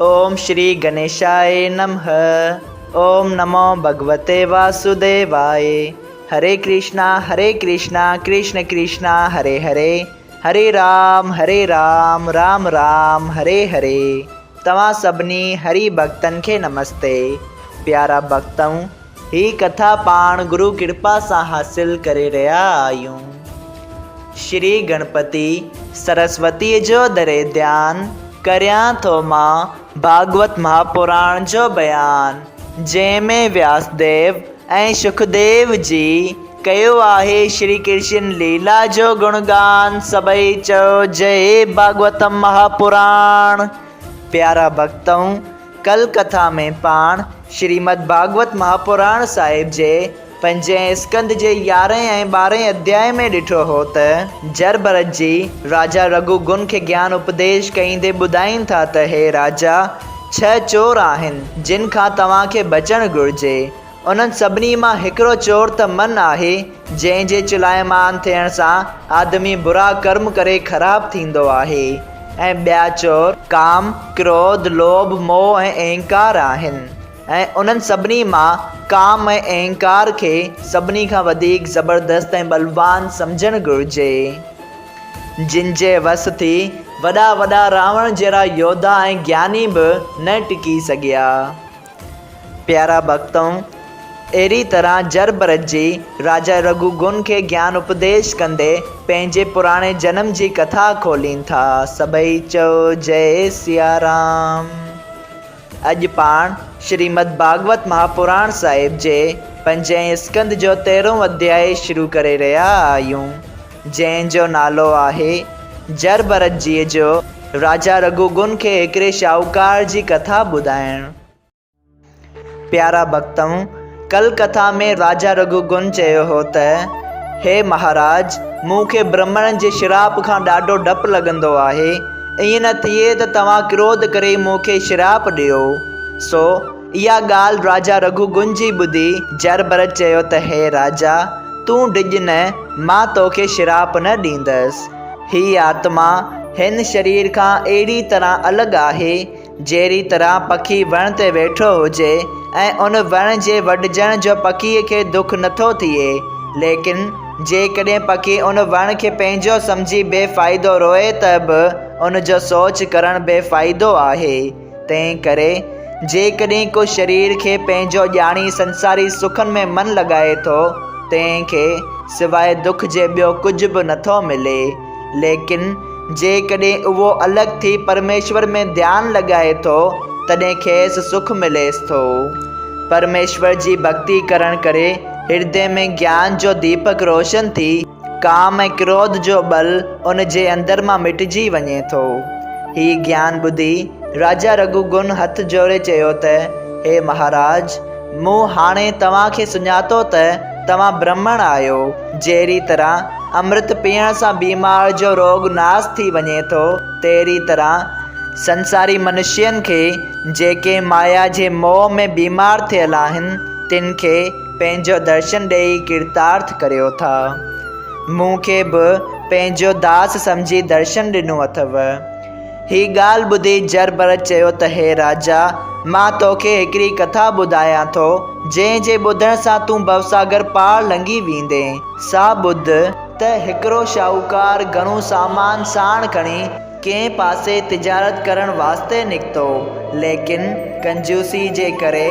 اوم شري گنيشاء نمھ اوم نمو ڀڳوتي واسوديواء هري ڪرشنا هري ڪرشنا ڪرشن ڪرشنا هري هري هري رام هري رام رام رام هري هري توهان سڀني هري ڀڳتن کي نمستي پيارا ڀڳتؤ هي ڪٿا پاڻ گرو ڪرپا سان حاصل ڪري رهيا آهيون. شري گڻپتي سرسوتيء جو ڌري ڌيان، ڪريان ٿو مان ڀاڳوت مهاپراڻ جو بيان، جنهن ۾ وياسديو ۽ شڪديو جي ڪيو آهي شري ڪرشن ليلا جو گڻگان، سڀئي چئو جئي ڀاڳوتم مهاپراڻ. پيارا ڀڳتؤ! ڪل ڪٿا ۾ پاڻ شريمد ڀاڳوت مهاپراڻ صاحب جي پنجين اسڪنڌ جي يارهين ۽ ٻارهين اڌيائي ۾ ڏٺو هو ته جر ڀرت جي راجا رگهو گن کي گيان اپديش ڪئيندي ٻڌائين ٿا ته هي راجا ڇهه چور آهن جن کان توهان کي بچڻ گهرجي انهن سڀني مان هڪڙو چور ته من آهي، جنهن جي چلائمان ٿيڻ سان آدمي برا ڪرم ڪري خراب ٿيندو آهي ۽ ٻيا چور ڪام، ڪروڌ، لوڀ، موهه ۽ اهنڪار آهن ۽ انهن سڀني مان ڪام ۽ اهنڪار کي سڀني کان وڌيڪ زبردست ۽ ٻلوان سمجهڻ گهرجي. جن جي وس ٿي وڏا وڏا راوڻ جهڙا يوڌا ۽ گياني به نه ٽڪي سگهيا. پيارا ڀڳتؤ! اهڙي طرح جر ڀرت جي راجا رگهو گن کي گيان اپديش ڪندي پنهنجي پراڻي جنم جي ڪٿا کولين ٿا. سڀئي چئو جئي سيارام. اڄ پاڻ شريمد ڀاڳوت مهاپراڻ صاحب جي پنجين اسڪنڌ جو تيرهون اڌيائي شروع ڪري رهيا آهيون، جنهن جو نالو آهي جر ڀرت جيء جو راجا رگهو گن کي هڪڙي شاهوڪار جي ڪٿا ٻڌائڻ. پيارا ڀڳتؤ! ڪل ڪٿا ۾ راجا رگهو گن چيو هو ته، هي مهاراج! مون کي برهمڻن جي شراپ کان ڏاڍو ڊپ لڳندو آهي. ائين نه ٿئي ته توهان ڪروڌ ڪري مون کي شراپ ڏيو. سو، اها ڳالهه راجا رگهو گن جي ٻڌي جر ڀرت چيو ته، هي راجا! تون ڊڄ نه، مان توکي شراپ نه ڏيندس. هي آتما هن شرير کان اهڙي طرح الڳ آهي، جهڙي طرح پکي وڻ تي ويٺو هجي ۽ ان وڻ جي وڍجڻ جو پکيء کي دک نٿو ٿئي، ليڪن جيڪڏهن پکي ان وڻ کي پنهنجو سمجهي بي فائدو روئي ته به ان جو سوچ ڪرڻ بي فائدو آهي. تنهن ڪري جيڪڏهن ڪو شرير کي پنهنجو ڄاڻي سنساري سکن ۾ من لڳائي ٿو، تنهن کي سواء دک جي ٻيو ڪجهه به نٿو ملي. ليڪن جيڪڏهن اهو الڳ ٿي پرميشور ۾ ڌيان لڳائي ٿو، تڏهن کيس سک مليس ٿو. پرميشور جي ڀڳتي ڪرڻ ڪري هردي ۾ گيان جو ديپڪ روشن ٿي، ڪام ۽ ڪروڌ جو ٻل ان جي اندر مان مٽجي وڃي ٿو. هي گيان ٻڌي راجا رگهو گن هٿ جوڙي چيو ته، هي مهاراج! مون هاڻي توهان کي سڃاتو ته توهان برهمڻ آهيو. جهڙي طرح امرت پيئڻ سان بيمار جو روڳ ناس ٿي وڃي ٿو، تهڙي طرح سنساري منشين کي، جيڪي مايا جي موهه ۾ بيمار ٿيل آهن، تن کي پنهنجو درشن ڏيئي ڪرتارٿ ڪريو ٿا. مون کي به پنهنجو داس سمجهي درشن ڏنو اٿو. هي ڳالهه ٻڌي جر ڀرت چيو ته هي راجا! مان توکي هڪڙي ڪٿا ٻڌايان ٿو، جنهن جي ٻڌڻ سان تون ڀوساگر پار لنگهي ويندين. سا ٻڌ. ته هڪڙو شاهوڪار گهڻو سامان ساڻ کڻي ڪنهن پاسي تجارت ڪرڻ واسطي نڪتو، ليڪن ڪنجوسي جي ڪري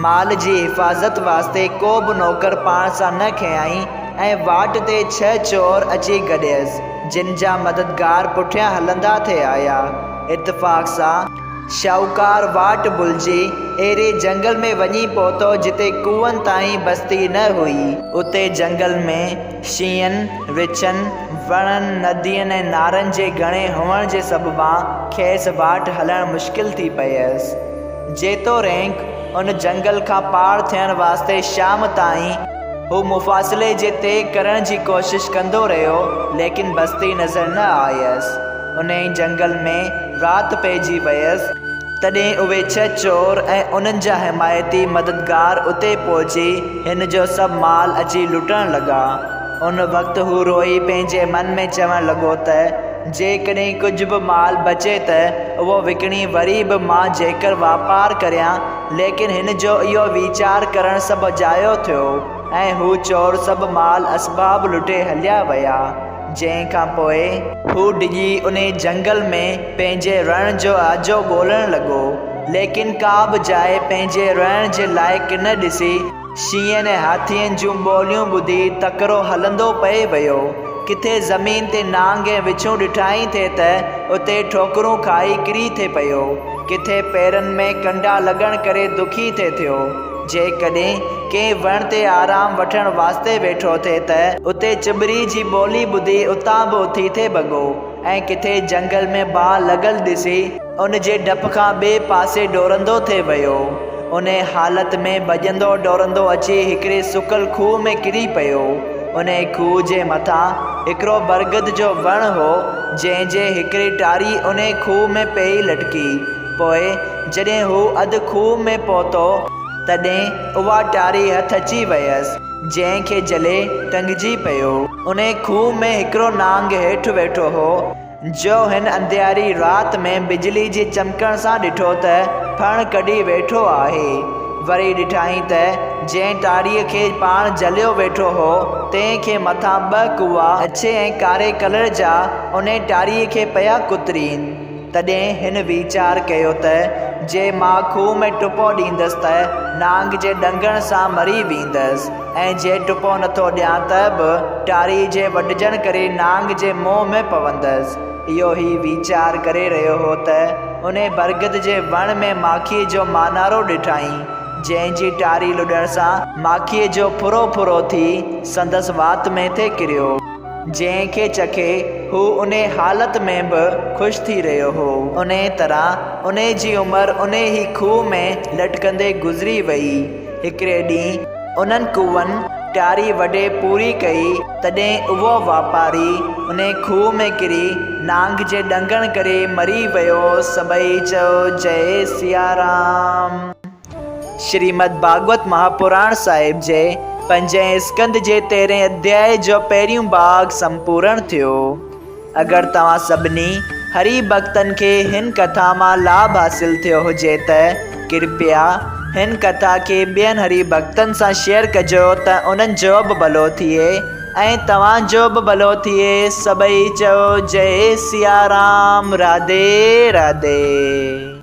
مال جي حفاظت واسطي ڪو به نوڪر پاڻ سان نه کنيائين ۽ واٽ تي ڇهه چور اچي گڏيس، جن جا مددگار پٺيان هلندا ٿي آيا. اتفاق سان شاهوڪار واٽ ڀلجي اهڙي جهنگل ۾ وڃي پهتو جتي ڪوهن تائين بستي نه هئي. اتي جهنگل ۾ شينهن، وڇن، وڻن، ندين ۽ نارن جي گهڻي هئڻ جي سببان کيس واٽ هلڻ مشڪل ٿي پيس. جيتوڻيڪ ان جهنگل کان پار ٿيڻ واسطي شام تائين هو مفاصلي جي طئي ڪرڻ جي ڪوشش ڪندو رهيو، ليڪن بستي نظر نه آيس. انهيء جهنگل ۾ رات پئجي ويس. تڏهن اهي ڇهه چور ۽ انهن جا حمايتي مددگار اتي پهچي هن جو سڀ مال اچي لٽڻ لڳا. ان وقت هو روئي پنهنجي من ۾ چوڻ لڳو ته. جيڪڏهن ڪجهه به مال بچي ته اهو وڪڻي وري به مان جيڪر واپار ڪريان، ليڪن هن جو اهو ويچار ڪرڻ سڀ اجايو ٿيو ۽ هو چور سڀ مال اسباب لٽي هليا ويا. جنهن کان پوء هو ڊڄي انهي جهنگل ۾ پنهنجي رهڻ جو آجو ڳولڻ لڳو، ليڪن ڪا به جاء پنهنجي رهڻ جي لائق نه ڏسي، شينهن ۽ هاٿين جون ٻوليون ٻڌي تڪڙو هلندو پئي ويو. ڪٿي زمين تي نانگ ۽ وڇون ڏٺائين ٿي ته اتي ٺوڪرون کائي ڪري ٿي پيو. ڪٿي پيرن ۾ ڪنڊا لڳڻ ڪري دکي ٿي ٿيو. جيڪڏهن ڪنهن وڻ تي آرام وٺڻ واسطي ويٺو ٿي ته اتي چٻري جي ٻولي ٻڌي اتان به اٿي ٿي ڀڳو ۽ ڪٿي جهنگل ۾ باهه لڳل ڏسي ان جي ڊپ کان ٻئي پاسي ڊوڙندو ٿي ويو. انهي حالت ۾ ڀڄندو ڊوڙندو اچي هڪڙي سڪل کوهه ۾ ڪري پيو. انهي کوهه جي مٿان هڪڙو برگد جو وڻ هو، جنهن جي هڪڙي ٽاري انهي کوهه ۾ پئي لٽڪي. پوء جڏهن هو اڌ کوهه ۾ پهتو، تڏهن اها ٽاري هٿ اچي ويس، جنهن کي جهلي ٽنگجي پيو. انهي کوهه ۾ هڪڙو نانگ هيٺ ويٺو هو، جو هن انڌياري رات ۾ بجلي جي چمڪڻ سان ڏٺو ته ڦڻ ڪڍي ويٺو آهي. وري ڏٺائين ته جنهن ٽاريء کي پاڻ جهليو ويٺو هو، تنهن کي مٿان ٻه ڪوئا اڇي ۽ ڪاري ڪلر جا انهي ٽاريء کي پيا ڪترين. تڏهن هن ويچار ڪيو ته جي مان کوهه ۾ ٽپو ڏيندس ته نانگ جي ڏنگڻ سان مري ويندس ۽ جي ٽپو نٿو ڏيان ته به ٽاريء جي وڍجڻ ڪري نانگ جي منهن ۾ پوندس. اهو هي ويچار ڪري رهيو هو ته انهي برگد جي وڻ ۾ ماکيء جو مانارو ڏٺائين، جنهن جي ٽاري لڏڻ سان ماکيء جو ڦرو ڦرو ٿي سندس وات ۾ ٿي ڪريو. جنهن کي چکي هو انهي حالت ۾ به خوش ٿي رهيو هو. انهيء طرح انهي جي عمر انهي ئي کوهه ۾ لٽڪندي گذري ويئي. هڪڙي ڏينهن انهن ڪوئن ٽاري وڍي پوري ڪئي، تڏهن اهو واپاري انهي کوهه ۾ ڪري نانگ جي ڏنگڻ ڪري مري ويو. سڀئي چيو جئي سيارام. شريمد ڀاڳوت مهاپراڻ صاحب جي پنجين اسڪنڌ جي تيرهين اڌيائي جو پهريون ڀاڳ سمپورڻ ٿيو. اگر توهان سڀني هري ڀڳتن کي هن ڪٿا مان لاڀ حاصل ٿيو هجي ته ڪرپيا هن ڪٿا کي ٻين هري ڀڳتن سان شيئر ڪجو ته انهن جو به ڀلو ٿئي ۽ توهان جو به ڀلو ٿئي سڀئي چئو جئي سيارام راڌي راڌي.